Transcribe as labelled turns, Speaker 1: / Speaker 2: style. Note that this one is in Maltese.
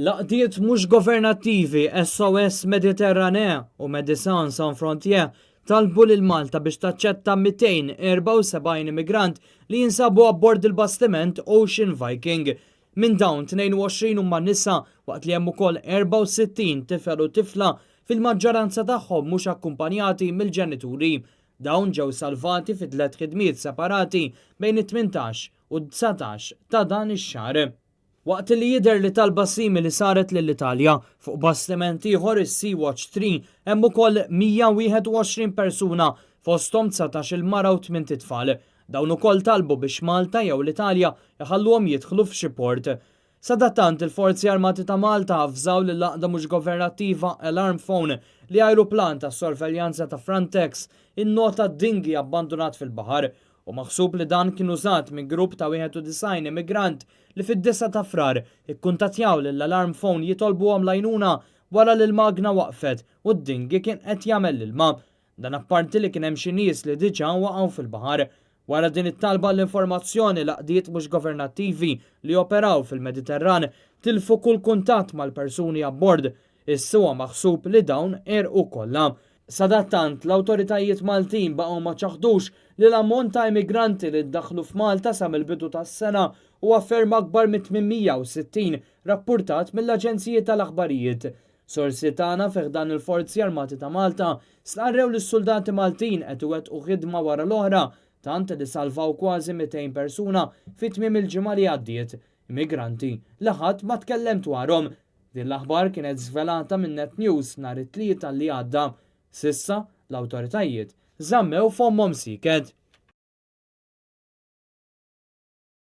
Speaker 1: L-għaqdiet mhux governattivi SOS Méditerranée u Médecins Sans Frontières talbu lil Malta biex taċċetta 274 immigrant li jinsabu abbord il-bastiment Ocean Viking. Minn dawn 22 huma nisa waqt li hemm ukoll 64 tifel u tifla fil-maġġoranza tagħhom mhux akkumpanjati mill-ġenituri. Dawn ġew salvati fi tliet ħidmiet separati bejn it-18 u d-19 ta' dan ix-xahar. Waqt li jidher li talba simili saret lill-Italja, fuq bastiment ieħor is-Sea-Watch 3 hemm ukoll 121 persuna, fosthom 19-il mara u tmint itfal. Dawn ukoll talbu biex Malta jew l-Italja jħalluhom jidħlu f'xi port. Sadattant il-Forzi Armati ta' Malta avżaw lill-għaqda mhux governattiva Alarm Phone li ajruplan tas-sorveljanza ta' Frontex innota dinghy abbandunat fil-baħar. Hu maħsub li dan kien użat minn grupp ta' 91 immigrant li fid-disgħa ta' Frar ikkuntattjaw lill-Alarm Phone jitolbuhom l-għajnuna wara li l-magna waqfet u d-dinghy kien qed jagħmel l-ilma. Dan apparti li kien hemm xi nies li diġà waqgħu fil-baħar. Wara din it-talba għall-informazzjoni l-għaqdiet mhux governattivi li joperaw fil-Mediterran tilfu kull kuntatt mal-persuni abbord. Issa huwa maħsub li dawn għerqu kollha. Sadattant, l-awtoritajiet Maltin baqgħu ma ċaħdux li l-ammont ta' immigranti li ddaħħlu f'Malta sa mill-bidu tas-sena huwa ferm akbar mit-860 rappurtat mill-aġenziji tal-aħbarijiet. Sorsi tagħna fi ħdan il-Forzi Armati ta' Malta stqarrew li s-suldati Maltin qed iwettqu ħidma wara l-oħra tant li salvaw kważi 200 persuna fi tmiem il-ġimgħa li għaddiet. Immigranti li ħadd ma tkellem dwarhom. Din l-aħbar kienet żvelata minn Net News nhar it-Tlieta li għadda. S'issa, l-awtoritajiet żammew fommhom sieket.